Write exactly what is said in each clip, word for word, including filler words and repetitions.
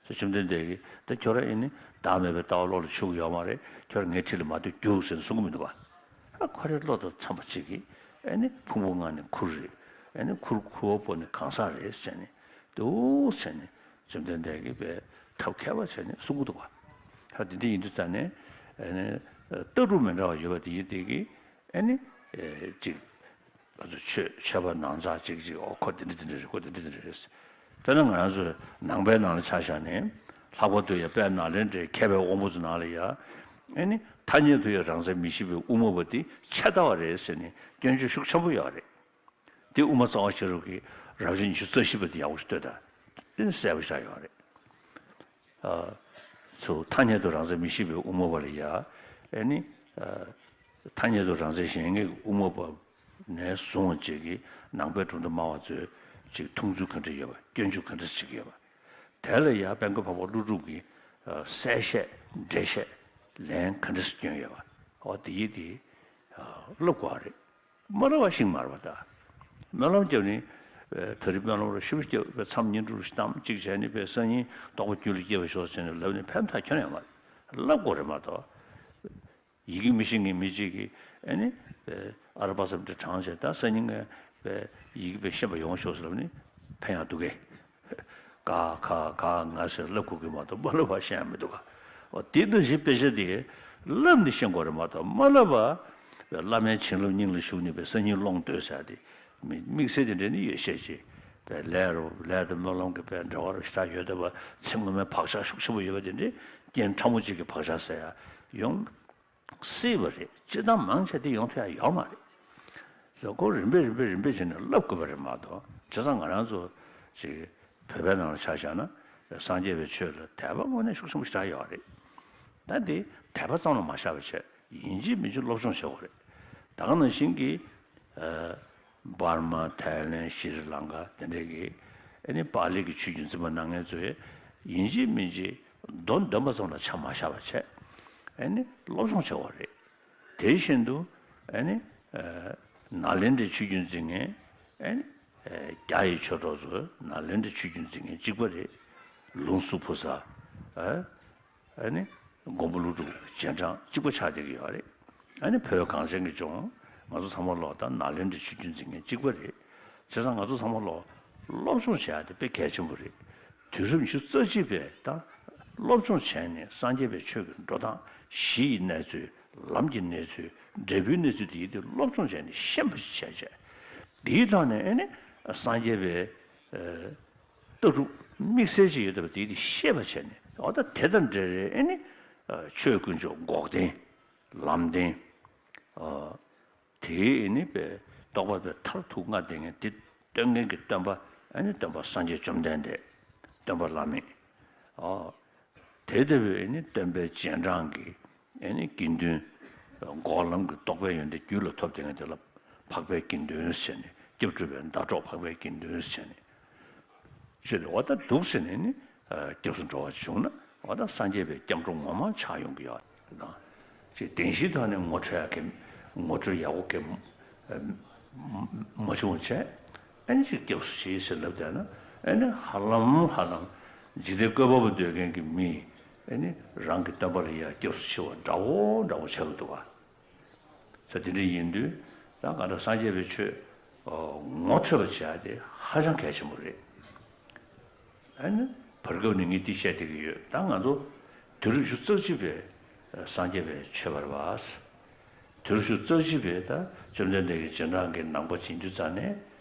ཟེར། བཅོམ་ལྡན་འདས་ཀྱིས་ད་ཁྱོད་རང་ཨེ་ནི་བདག་མེད་པའི་ལྟ་བ་བློ་ལ་ཆུད་ཀྱི་ཡོད་མ་རེད། ཁྱོད་རང་ངའི་འཁྲིས་ལ་མ་འདུག་རྒྱུགས་ཟེར་ནས་གསུང་གི་མི་འདུག་བ། ཨ་ཁོ་རའི་བློ་དང་འཚམས་པ་ཅིག་གིས་ཨེ་ནི་ཕུང་པོ་ལྔ་ནི་ཁུར་རེད། ཨེ་ནི་ཁུར་ཁུར་བ་པོ་ནི་གང་ཟག་རེད་ཟེར་ནས་འདུག་ཟེར་ནས་བཅོམ་ལྡན་འདས་ཀྱིས་དཔེ་ཐབས་མཁས་པ་བྱས་ནས་གསུང་གི་འདུག་བ། ཧ་འདི་འདྲ་ཡིན་དུས་ཙང་ནས་ཨེ་ནི་ལྟ་གྲུབ་མི་འདྲ་བ་ཡོད་པ་དེ་ཡིན་དེ་གིས་ཨེ་ནི་ཅིག་ང་ཚོ་ཆོས་ཆོས་པ་ནང་ཚགས་གཅིག་གཅིག་འོ་ཁོ་དེ་འདྲ་དེ་འདྲ་རེད། ཁོ་དེ་འདྲ་དེ་འདྲ་རེད། དཔེར་ན་ང་རང་ཚོ་ནང་པའི་ནང་ལ་ཆ་བཞག་ནས་ལྷག་པར་དུ་ཡང་དཔལ་ནཱ་ལེནྡྲའི་མཁས་པའི་དབང་པོ་ཚོ་ནང་ལ་ཡང་ཨེ་ནི་ཐ་སྙད་དུ་ཡང་རང་མཚན་མི་ཤེས་པའི་དབུ་མ་པ་དེ་ཆད་ལྟ་བ་རེད་ཟེར་ནས་སྐྱོན་བརྗོད་ཤུགས་ཆེན་པོ་ཡོད་རེད། དེ་དབུ་མ་རྩ་བ་ཤེས་རབ་ཀྱི་རབ་བྱེད་ཉི་ཤུ་རྩ་བཞི་པ་དེ་ཡག་པོ་ཞིག་ལྟོས་དང་། དེ་ནི་གསལ་པོ་ཞིག་ཡོད་རེད། ཚུར་ཐ་སྙད་དུ་རང་མཚན་མི་ཤེས་པའི་དབུ་མ་པ་ལ་ཡ། ཨེ་ནི། ཐ་སྙད་དུ་རང་མཚན་གཞན་ངེས་ཀྱི་དབུ་མ་པ་ནས་བཟུང་བ་ཅིག་གིས་ནང་པའི་གྲུབ་མཐའ་སྨྲ་བ་ཚོས་ཅིག་མཐོང་ཚུལ་ག་འདྲ་ཡོད་པ། སྐྱོན་བརྗོད་ག་འདྲ་བྱེད་ཀྱི་ཡོད་པ། དེ་ལ་ཡ་དཔལ་མགོན་འཕགས་པ་ཀླུ་སྒྲུབ་ཀྱིས་གསལ་བཤད་འགྲེལ་བཤད་ལན་ག་འདྲ་སེ་སྐྱོན་ཡོད་པ། འོ་དེ་ཡིས་དེ་བསླབ་དགོས་པ་རེད། སྨོན་ལམ་བ་ཤིང་མར་བ་དང་། སྨོན་ལམ་བརྒྱབ་ནི། ད་རེས་སྨོན་ལམ་རོ་ཤུབ་བརྒྱབ་པའི་མཚམས་བསྙེན་སྒྲུབ་ཤིག་བཏང་གཅིག་བྱས་ནི་པའི་སང་ཉིན་རྟོགས་པ་རྒྱུད་ལ་སྐྱེ་བར་ཤོག་ཟེར་ནས་ལབ་ནི་ཕན་ཐོགས་ཁྱོན་ཡོད་མ་རེད། བསླབ་དགོས་རེད་མ་གཏོགས། ཡི་གེ་མི་ཤེས་ངེས་མི་གཅིག་གིས་ཨེ་ནི། ཨ་ར་པ་ཙམ་དེ་དྲངས་བྱས་ད་སང་ཉིན་ངས་པའི་ཡི་གེ་པའི་ཤེས་པ་ཡོང་ཤོག་ཟེར་ལབ་ནི་ཕན་ཡང་འདུག་གས། ག་ཁ་ག་ང་ཟེར་བསླབ་དགོས་ཀྱི་མ་གཏོགས་མ་བསླབ་པ་ཤེས་ཡ་མི་འདུག་ག། འོ་དེ་འདྲ་ཞིག་དཔེ་ཆ་དེ་བསླབ་ནས་ཤེས་དགོས་རེད་མ་གཏོགས་མ་བསླབ་པ། བླ་མའི་བྱིན་རླབས་སྙིང་ལ་ཞུགས་ནས་པའི་སང་ཉིན་སློང་འདོད་ཟེར་ཡ་དེ་མི་དམིགས་བསལ་དེ་འདྲ་ནི་ཡོད་ཤས་ཆེ། པའི་ལས་རུ་ལས་དང་སྨོན་ལམ་གྱི་པའི་འབྲེལ་བ་རུ་ཞེ་དྲག་ཡོད་བསྡད་པ། ཚེ་སྔོན་མའི་བག་ཆགས་ཤུགས་ཆེན་པོ་ཡོད་པ་དེ་འདྲའི་རྐྱེན་ཕྲ་མོ་གཅིག་གི་བག་ཆགས་ཟེར་ཡ་ཡོང་སྲིད་པ་རེད། སྤྱིར་བཏང་མང་ཆེ་དེ་ཡོང་ཐུབ་ཡ་ཡོད་མ་རེད། ཟེར་ཁོ་རིམ་པས་རིམ་པས་རིམ་པས་བྱས་ནས་བསླབ་དགོས་པ་རེད་མ་གཏོགས། བྱས་ཙང་ང་རང་ཚོ་ཅིག་བོད་པའི་ནང་ལ་ཆ་བཞག་ན་སངས་རྒྱས་པའི་ཆོས་ལ་དད་པ་དངོས་གནས་ཤུགས་ཆེན་པོ་ཞེ་དྲག་ཡོད་རེད། ད་འདི་དད་པ་ཙམ་ལ་མ་བཞག་པ་བྱས་ཡིན་གཅིག་མིན་གཅིག་སློབ་སྦྱོང་བྱེད་དགོས་རེད། ད་ག་ནང་བཞིན་གྱི་འབར་མ། ཐའི་ལེན། ཤྲི་ལང་ཀ་དེ་འདྲས་ཀྱི་ཨ་ནི་པཱ་ལི་གི་ཆོས་བརྒྱུད་འཛིན་པ་གནང་མཁན་ཚོས་ཡིན་གཅིག་མིན་གཅིག་མདོ་འདོན་པ་ཙམ་ལ་ཆ་མ་བཞག་པ་བྱས་ཨ་ནི་སློབ་སྦྱོང་བྱེད་དགོས་རེད། དེ་བཞིན་དུ་ཨ་ནི་ནཱ་ལེནྡྲའི་ཆོས་བརྒྱུད་འཛིན་མཁན་ཨ་ནི་རྒྱ་ཡི་ཆོས་གྲོགས་ཚོ་ནཱ་ལེནྡྲའི་ཆོས་བརྒྱུད་འཛིན་མཁན་གཅིག་པ་རེད། ལུང་སུ་ཕུ་ས། ཨ་ནི་མགོན་པོ་ཀླུ་སྒྲུབ་རྗེས་འབྲང་གཅིག་པ་ཆགས་བསྡད་ཀྱི་ཡོད་རེད། ཨ་ནི་བོད་གངས་ཅན་གྱི་ལྗོངས་ང་ཚོ་ཚང་མ་ལོག་ད་ནཱ་ལེནྡྲའི་ཆོས་བརྒྱུད་འཛིན་མཁན་གཅིག་པ་རེད། བྱས་ཙང་ང་ཚོ་ཚང་མ་ལོག་སློབ་སྦྱོང་བྱེད་ཡ་དེ་དཔེ་གལ་ཆེན་པོ་རེད། དུས་རབས་ཉི་ཤུ་རྩ་གཅིག་པའི་ད་སློབ་སྦྱོང་བྱས་ནས་སངས་རྒྱས་པའི་ཆོས་ཀྱི་འགྲོ་སྟངས་གཞི་ཡི་གནས་ཚུལ། ལམ་གྱི་གནས་ཚུལ། འབྲས་བུའི་གནས་ཚུལ་དེ་ཡིན་དུས་སློབ་སྦྱོང་བྱས་ནས་ཤེས་པ་ཞིག་བྱས་བྱས། དེའི་ཐོག་ནས་ཨེ་ནི་སངས་རྒྱས་པའི་ལྟ་གྲུབ་དམིགས་བསལ་ཅིག་ཡོད་པ་དེ་དེ་ཤེས་པ་བྱས་ནས་འོ་ད་དེ་དང་འབྲེལ་རེད། ཨེ་ནི་ཆོས་དཀོན་མཆོག་འགོག་བདེན། ལམ་བདེན། དེའི་ཨེ་ནི་པའི་རྟོགས་པ་པའི་མཐར་ཐུག་ལྔ་ལྡན་མཁན་དེ་སྟོན་མཁན་གྱི་སྟོན་པ་ཨེ་ནི་སྟོན་པ་སངས་རྒྱས་བཅོམ་ལྡན་འདས། སྟོན་པ་བླ་མེད། དེ་ལྟ་བུའི་ཨེ་ནི་སྟོན་པའི་རྗེས་འབྲང་གི་ཨེ་ནི་དགེ་འདུན། འགོག་ལམ་གྱི་རྟོགས་པའི་ཡོན་ཏན་རྒྱུད་ལ་ཐོབ་བསྡད་མཁན་དེ་ལ་འཕགས་པའི་དགེ་འདུན་ཟེར་ནས་སྐྱབས་སྒྲུབ་པའི་ཟླ་གྲོགས་འཕགས་པའི་དགེ་འདུན་ཟེར་ནས། ཞེས་ཏེ་འོ་ད་འདུག་ཟེར་ནས་ནི་སྐྱབས་སུ་འགྲོ་བ་བྱུང་ན་འོ་ད་སངས་རྒྱས་པའི་སྐྱབས་འགྲོ་ངོ་མ་ཆགས་ཡོང་གི་ཡོད་དང་། ཅེས་བདེན་བཞིའི་ཐོག་ནས་ངོ་འཕྲོད་ཡག་གི་ངོ་སྤྲོད་ཡག་པོ་གི་མ་བྱུང་བྱས། ཨ་ནི་ཅིག་སྐྱབས་སུ་མཆི་ཟེར་ལབ་བསྡད་ན་ཨ་ནི་ཧ་ལམ་ཧ་ལམ་འཇིག་རྟེན་བཀོད་པ་པོ་འདོད་མཁན་གྱི་མི་ཨ་ནི་རང་གི་སྟོན་པ་ལ་ཡ་སྐྱབས་སུ་མཆི་བ་འདྲ་བོ་འདྲ་བོ་ཆགས་ཀྱི་འདུག་ག། ས་དེ་འདྲ་ཡིན་དུས་ད་ག་འདྲ་སངས་རྒྱས་པའི་ཆོས་ངོ་འཕྲོད་པ་བྱས་ཏེ་ཧ་ཅང་གལ་ཆེན་པོ་རེད། ཨ་ནི་བར་སྐབས་ནས་ངས་འདི་བཤད་བསྡད་ཀྱི་ཡོད། ད་ང་ཚོ་དུས་རབས་ཉི་ཤུ་རྩ་གཅིག་པའི་སངས་རྒྱས་པའི་ཆོས་པར་བ། དུས་རབས་ཉི་ཤུ་རྩ་གཅིག་པའི་ད་བཅོམ་ལྡན་འདས་ཀྱི་རྗེས་འབྲང་གི་ནང་པ་བྱེད་དུས་ཙང་ནས་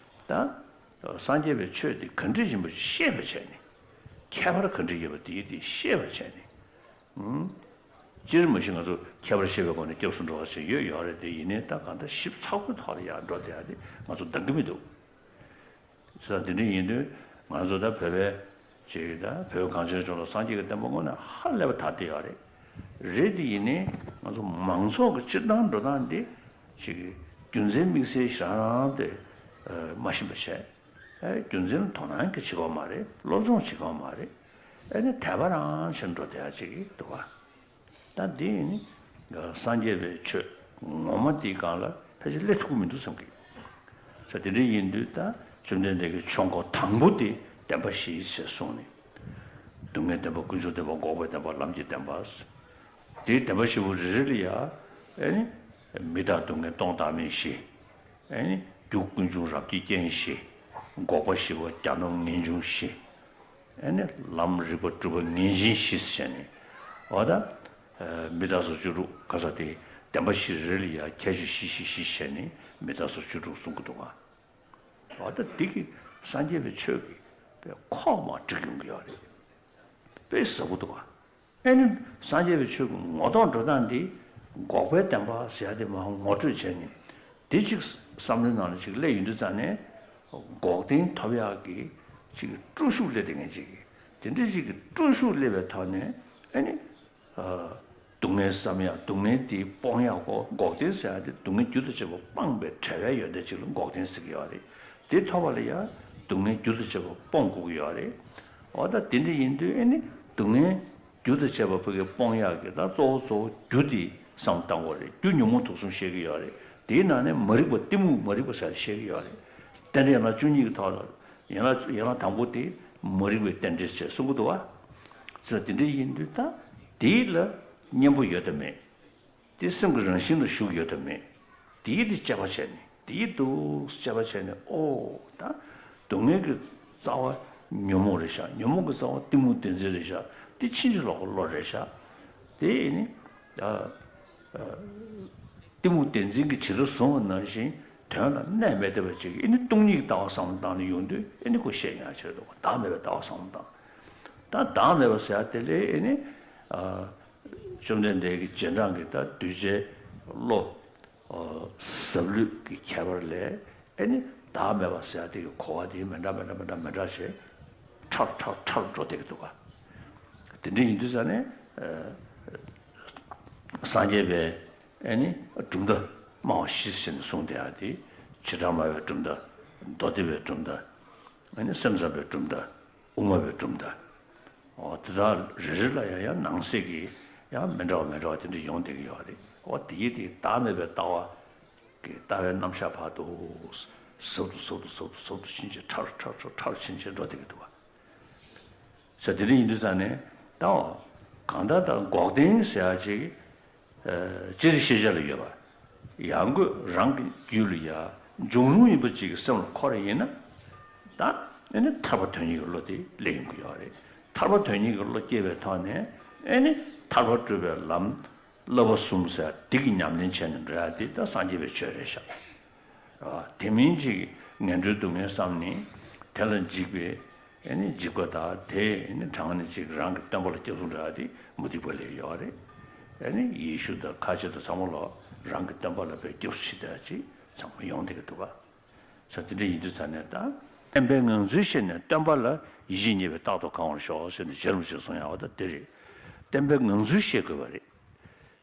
ད་སངས་རྒྱས་པའི་ཆོས་འདི་ག་འདྲ་ཡིན་པ་ཤེས་པ་བྱས་ནས་ཁྱད་པར་ག་འདྲ་ཡོད་པ་དེ་དེ་ཤེས་པ་བྱས་ནས། སྤྱིར་མ་གཞི་ང་ཚོ་ཁྱད་པར་ཤེས་པའི་སྒོ་ནས་སྐྱབས་སུ་འགྲོ་བ་ཞིག་ཡོད་ཡོད་རེད་དེ། ཡིན་ནའི་ད་གང་ལྟར་ཞིབ་ཚགས་པོའི་ཐོག་ལ་ཡར་འགྲོ་བསྡད་ཡ་དེ་ང་ཚོ་འདང་གི་མི་འདུག་ཟེར། དེ་འདྲ་ཡིན་དུས་ང་ཚོ་ད་བོད་པའི་ཅིག་ད་བོད་གངས་ཅན་ལྗོངས་ལ་སངས་རྒྱས་ཀྱི་བསྟན་པ་དངོས་གནས་ཧ་ལས་པ་དར་བསྡད་ཡོད་རེད། རེད་དེ་ཡིན་ནའི་ང་ཚོ་མང་ཚོགས་ཀྱི་སྤྱིར་བཏང་འགྲོ་སྟངས་འདི་ཅིག་རྒྱུ་མཚན་དམིགས་བསལ་ཞིག་རང་རང་དེ་མ་ཤེས་པ་བྱས། ཨེ་རྒྱུ་མཚན་ལ་དོ་སྣང་གི་བྱེད་ཀྱི་ཡོད་མ་རེད། སློབ་སྦྱོང་བྱེད་ཀྱི་ཡོད་མ་རེད། ཨེ་ནི་དད་པ་རང་བྱས་འགྲོ་བསྡད་ཡ་ཅིག་འདུག་ག། ད་འདི་ནི་སངས་རྒྱས་པའི་ཆོས་ངོ་མ་འདིའི་སྒང་ལ་ཕལ་ཆེར་སླེབས་ཐུབ་ཀྱི་མི་འདུག་བསམ་གི། ས་དེ་འདྲ་ཡིན་དུས་ད་བཅོམ་ལྡན་འདས་ཀྱི་ཆོས་འཁོར་དང་པོ་དེ་བདེན་པ་བཞི་ཞེས་གསུངས་ནས། སྡུག་བསྔལ་བདེན་པ། ཀུན་འབྱུང་བདེན་པ། འགོག་པའི་བདེན་པ། ལམ་གྱི་བདེན་པ། དེའི་བདེན་པ་བཞི་པོ་རེ་རེ་ལ་ཡ། ཨེ་ནི། མི་རྟག་སྡུག་བསྔལ་སྟོང་བདག་མེད་བཞི། ཨེ་ནི། རྒྱུ་ཀུན་འབྱུང་རབ་ཀྱི་རྐྱེན་བཞི། འགོག་པ་བཞི་པོ་རྒྱ་ནོམ་ངེས་འབྱུང་བཞི། ཨེ་ནི། ལམ་རིགས་པ་སྒྲུབ་པ་ངེས་འབྱིན་བཞི་ཟེར་ནས། འོ་ད། མི་རྟག་སོགས་བཅུ་དྲུག་ག་ས་དེ་བདེན་པ་བཞི་རེ་རེ་ལ་ཡ་ཁྱད་ཆོས་བཞི་བཞི་བཞི་བཞི་བྱས་ནས་མི་རྟག་སོགས་བཅུ་དྲུག་གསུང་གི་འདུག་ག་འོ་ད་འདི་གི་སངས་རྒྱས་པའི་ཆོས་ཀྱི་དཔེ་ཁོག་མ་འགྲིག་ཡོང་གི་ཡོད་རེད། དཔེ་ཟབ་པོ་འདུག་ག་ཨེ་ནི་སངས་རྒྱས་པའི་ཆོས་ཀྱི་ངོ་ཐོག་འགྲོ་སྟངས་འདི་འགོག་པའི་བདེན་པ་ཟེར་ཡ་དེ་མར་ངོ་སྤྲོད་བྱས་ནས་འདི་གཅིག་བསམ་བློའི་ནང་ལ་གཅིག་སླེབས་ཡོང་དུས་ཙང་ནས་འགོག་བདེན་ཐོབ་ཡག་གི་གཅིག་སྤྲོ་ཤུགས་སླེབས་བསྡད་མཁན་གཅིག་གི་དེ་འདྲའི་གཅིག་གི་སྤྲོ་ཤུགས་སླེབས་པའི་ཐོག་ནས་ཨེ་ནི། སྡུག་བསྔལ་བསམ་ཡག་སྡུག་བསྔལ་དེ་སྤོང་ཡག་གོ་འགོག་བདེན་ཟེར་ཡག་དེ་སྡུག་བསྔལ་རྒྱུ་དང་བཅས་པ་སྤངས་པའི་བྲལ་བའི་ཡོན་ཏན་ཅིག་ལ་འགོག་བདེན་ཟེར་གྱི་ཡོད་རེད། དེ་ཐོབ་པ་ལ་ཡང་སྡུག་བསྔལ་རྒྱུ་དང་བཅས་པ་སྤོང་དགོས་ཀྱི་ཡོད་རེད། འོ་ད་དེ་འདྲ་ཡིན་དུས་ཨེ་ནི་སྡུག་བསྔལ་རྒྱུ་དང་བཅས་པ་ཕ་གི་སྤོང་ཡག་གི་ད་གཙོ་བོ་གཙོ་བོ་རྒྱུ་དེ་བསམ་བཏང་དགོས་རེད། རྒྱུ་ཉོན་མོངས་དུག་གསུམ་བཤད་ཀྱི་ཡོད་རེད། དེའི་ནང་ནས་མ་རིག་པ་གཏི་མུག་མ་རིག་པ་ཟེར་བཤད་ཀྱི་ཡོད་རེད། རྟེན་འབྲེལ་ཡན་ལག་བཅུ་གཉིས་ཀྱི་ཐོག་ལ་ཡན་ལག་ཡན་ལག་དང་པོ་དེ་མ་རིག་པའི་རྟེན་འབྲེལ་ཟེར་གསུང་གི་འདུག་བ། ཙི་དེ་འདྲ་ཡིན་དུས་ད་དེ་ལ་གཉེན་པོ་ཡོད་དམ་མེད། དེ་སེམས་ཀྱི་རང་བཞིན་ལ་ཞུགས་ཡོད་དམ་མེད། དེའི་དེ་དཔྱད་པ་བྱས་ནས་དེའི་འདུག་དཔྱད་པ་བྱས་ནས་ཨོ་ད་སྡུག་བསྔལ་གྱི་རྩ་བ་ཉོན་མོངས་རེད་ཤག་ཉོན་མོངས་ཀྱི་རྩ་བ་གཏི་མུག་བདེན་འཛིན་རེད་ཤག་དེ་ཕྱིན་ཅི་ལོག་གི་བློ་རེད་ཤག་དེ་ནི་ད་གཏི་མུག་བདེན་འཛིན་གྱི་བྱེད་དུ་བཟུང་བ་ནང་བཞིན་དོན་ལ་གནས་མེད་བསྡད་པ་ཅིག་ཨེ་ནི་སྟོང་ཉིད་ཀྱི་ལྟ་བ་བསམ་བློ་བཏང་ནས་ཡོང་དུས་ཨེ་ནི་ཁོ་བཤད་ཡང་ཆེ་འདུག་བདག་མེད་པའི་ལྟ་བ་བསམ་བློ་བཏང་། ད་བདག་མེད་པ་ཟེར་ཡ་དེ་ལས་ཨེ་ནི། བཅོམ་ལྡན་འདས་ཀྱི་རྗེས་འབྲང་གི་ད་གདུལ་བྱའི་བློ། ཟབ་ལྷོད་ཀྱི་ཁྱད་པར་ལས་ཨེ་ནི་བདག་མེད་པ་ཟེར་ཡ་དེ་གི་གོ་བ་དེ་མི་འདྲ་མི་འདྲ་མི་འདྲ་མི་འདྲ་ཞེས་ཕྲ་རུ་ཕྲ་རུ་ཕྲ་རུ་འགྲོ་བསྡད་ཀྱི་འདུག་ག་དེ་འདྲ་ཡིན་དུས་ཙང་ནས་སངས་རྒྱས་པའི་ཨེ་ནི་གྲུབ་མཐའ་སྨྲ་བ་བཞི་ཟེར་ནས་གསུངས་བསྡད་ཡ་དེ་བྱེ་བྲག་སྨྲ་བའི་གྲུབ་མཐའ། མདོ་སྡེ་པའི་གྲུབ་མཐའ། ཨེ་ནི་སེམས་ཙམ་པའི་གྲུབ་མཐའ། དབུ་མ་པའི་གྲུབ་མཐའ། འོ་དེ་དག་རེ་རེ་ལ་ཡང་ཡང་ནང་གསེས་ཀྱི་ཡང་མི་འདྲ་བ་མི་འདྲ་བ་དེ་འདྲ་ཡོང་བསྡད་ཀྱི་ཡོད་རེད། འོ་དེ་ཡིན་དེ་བདག་མེད་པའི་ལྟ་བ་གི་ལྟ་བའི་རྣམ་གཞག་བར་དུ་ཟབ་ཏུ་ཟབ་ཏུ་ཟབ་ཏུ་ཟབ་ཏུ་ཕྱིན་ཆད་ཕྲ་རུ་ཕྲ་རུ་ཕྲ་རུ་ཕྱིན་ཆད་འགྲོ་བསྡད་ཀྱི་འདུག་བ། ཟེར་དེ་འདྲ་ཡིན་དུས་ཙང་ནས་ད་འོ་གང་ལྟར་ད་འགོག་བདེན་ཟེར་ཡ་ཅིག་ཨ་སྤྱིར་ཤེས་བྱ་ལ་ཡོད་པ། ཡང་སྒོས་རང་གི་རྒྱུད་ལ་ཡ་འབྱུང་རུང་ཡིན་པ་ཅིག་གི་སེམས་ལ་འཁོར་བ་ཡིན་ན། ད་ཨེ་ནི་ཐར་པ་དོན་གཉེར་གྱི་བློ་དེ་སླེབས་ཡོང་གི་ཡོད་རེད། ཐར་པ་དོན་གཉེར་གྱི་བློ་སྐྱེས་པའི་ཐོག་ནས་ཨེ་ནི་ཐར་པ་བགྲོད་པའི་ལམ་བསླབ་པ་གསུམ་ཟེར་འདི་གི་ཉམས་ལེན་བྱས་ནས་འགྲོ་ཡ་དེ་ད་སངས་རྒྱས་པའི་ཆོས་རེད་ཤག་ཨ་དེ་མིན་ཅིག་ངན་འགྲོའི་སྡུག་བསྔལ་བསམ་ནས་དེ་ལ་འཇིགས་པའི་ཨེ་ནི་འཇིགས་པ་དང་དེ་ཨེ་ནི་དྲངས་ནས་ཅིག་རང་གི་སྟོན་པ་ལ་སྐྱབས་སུ་འགྲོ་ཡ་དེ་མུ་སྟེགས་པ་ལས་ཡོད་རེད། ཨེ་ནི་ཡེ་ཤུ་དང་ཁ་ཆེ་དང་ཚང་མ་ལ་རང་གི་སྟོན་པ་ལ་དཔེ་སྐྱབས་སུ་མཆི་བསྡད་ཅིག་ཚང་མ་ཡོང་བསྡད་ཀྱི་འདུག་ག་ས་དེ་འདྲ་ཡིན་དུས་ཙང་ནས་ད་བསྟན་པའི་ངང་ཚུལ་ཤེས་ནས་སྟོན་པ་ལ་ཡིད་ཆེས་རྙེད་པའི་རྟག་ཏུ་གང་བར་ཤོག་ཟེར་ནས་རྗེ་རིན་པོ་ཆེས་གསུངས་ཡག་བ་ད་དེ་རེད། བསྟན་པའི་ངང་ཚུལ་ཤེས་དགོས་པ་རེད།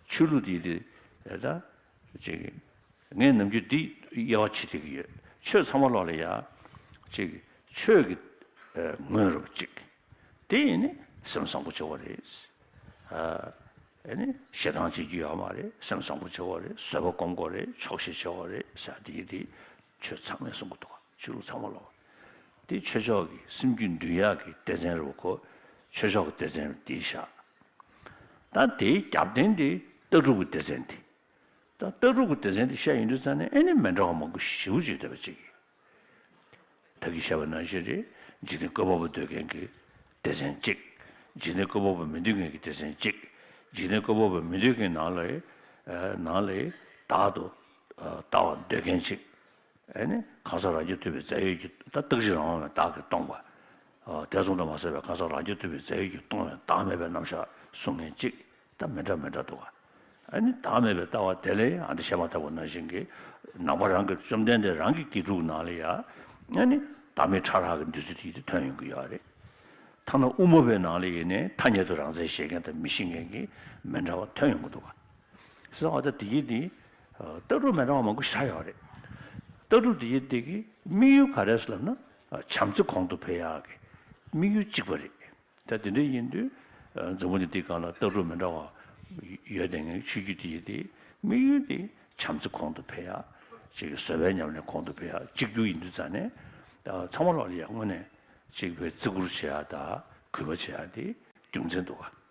ཆོས་ལུགས་དེ་དེ་ད། ཅིག་ངས་ནམ་རྒྱུན་འདི་དབྱེ་བ་ཕྱེ་བསྡད་ཀྱི་ཡོད། ཆོས་ཚང་མ་ལོག་ལ་ཡ། ཅིག་ཆོས་ཀྱི་ཨ་ངོས་རུ་གཅིག་དེ་ཡིན་ནི་སེམས་བཟང་པོ་བྱེད་དགོས་རེད། ཨ་ཨེ་ནི་ཞེ་སྡང་བྱེད་རྒྱུ་ཡོད་མ་རེད། སེམས་བཟང་པོ་བྱེད་དགོས་རེད། བཟོད་པ་སྒོམ་དགོས་རེད། ཆོག་ཤེས་བྱེད་དགོས་རེད་ཟེར་དེ་ཡིན་དེ་ཆོས་ཚང་མས་གསུང་གི་འདུག་ཆོས་ལུགས་ཚང་མ་ལོག་དེ་ཆོས་ཕྱོགས་ཀྱི་སེམས་རྒྱུད་འདུལ་ཡག་གི་སྡེ་ཚན་རེད་བ་ཁོ། ཆོས་ཕྱོགས་ཀྱི་སྡེ་ཚན་དེ་བཞག་ད་དེའི་རྒྱབ་རྟེན་དེ་ལྟ་གྲུབ་ཀྱི་སྡེ་ཚན་དེ། ད་ལྟ་གྲུབ་ཀྱི་སྡེ་ཚན་དེ་བཤད་ཡོང་དུས་ཙང་ནས་ཨེ་ནི་མི་འདྲ་བ་མང་པོ་ཞེ་པོ་ཅིག་འདུག་པ་ཅིག་ད་གིན་བཤད་པ་ནང་བཞིན་རེད། འཇིག་རྟེན་བཀོད་པ་པོ་འདོད་མཁན་གྱི་སྡེ་ཚན་གཅིག་འཇིག་རྟེན་བཀོད་པ་པོ་མི་འདོད་མཁན་གྱི་སྡེ་ཚན་གཅིག་འཇིག་རྟེན་བཀོད་པ་པོ་མི་འདོད་མཁན་ནང་ལ་ཨེ་ནང་ལ་བདག་ཏུ་ཨ་ལྟ་བ་འདོད་མཁན་གཅིག་ཨེ་ནི་གང་ཟག་རང་རྒྱུད་ཐུབ་པའི་རྫས་ཡོད་ཀྱིས་ད་རྟག་གཅིག་རང་དབང་བའི་བདག་གིས་སྟོང་པ། ཨ་དེ་གསུངས་དང་མ་ཟད་པའི་གང་ཟག་རང་རྒྱུད་ཐུབ་པའི་རྫས་ཡོད་ཀྱིས་སྟོང་བའི་བདག་མེད་པའི་རྣམ་གཞག་གསུང་མཁན་གཅིག་ད་མི་འདྲ་མི་འདྲ་འདུག་ག་ཨ་ནི་བདག་མེད་པའི་ལྟ་བ་དེ་ལས་ཨ་འདི་བཤད་མ་ཐག་པ་ནང་བཞིན་གྱི་ནང་པ་རང་གི་བཅོམ་ལྡན་འདས་རང་གི་དགེ་ཕྲུག་ནང་ལ་ཡ་ཨ་ནི་བདག་མེད་ཕྲ་རགས་ཀྱི་འདུས་ཚུལ་དེ་ཡིད་དུ་ཐོན་ཡོང་གི་ཡོད་རེད། ཐ་ན་དབུ་མ་པའི་ནང་ལ་ཡིན་ནའི་ཐ་སྙད་དུ་རང་མཚན་བཞེད་མཁན་དང་མི་བཞེད་མཁན་གྱི་མི་འདྲ་བ་ཐོན་ཡོང་གི་འདུག་ག་སོ་ཨ་ད་དེ་ཡིན་དེ། ལྟ་གྲུབ་མི་འདྲ་བ་མང་པོ་ཞིག་ཡོད་རེད། ལྟ་གྲུབ་དེ་ཡིན་དེ་གི་དམིགས་ཡུལ་ག་རེ་ཟེར་ལབ་ན། བྱམས་བརྩེ་གོང་དུ་འཕེལ་ཡག་གི་དམིགས་ཡུལ་གཅིག་པ་རེད། ད་དེ་འདྲ་ཡིན་དུས། འཛམ་བུ་གླིང་འདིའི་སྒང་ལ་ལྟ་གྲུབ་མི་འདྲ་བ་ཡོད་དེ་ངའི་ཆོས་བརྒྱུད་དེ་ཡིན་དེ་དམིགས་ཡུལ་དེ་བྱམས་བརྩེ་གོང་དུ་འཕེལ་ཡག་ཅིག་བཟོད་པའི་ཉམས་ལེན་གོང་དུ་འཕེལ་ཡག་གཅིག་གྱུར་ཡིན་དུས་ཙང་ནས། ཚང་མ་ལོག་ལ་ཡ་དངོས་གནས་ཅིག་བའི་བརྩི་བཀུར་བྱེད་ཡག་དང་གུས་པ་བྱེད་ཡག་དེ་ རྒྱུ་མཚན་འདུག་ག།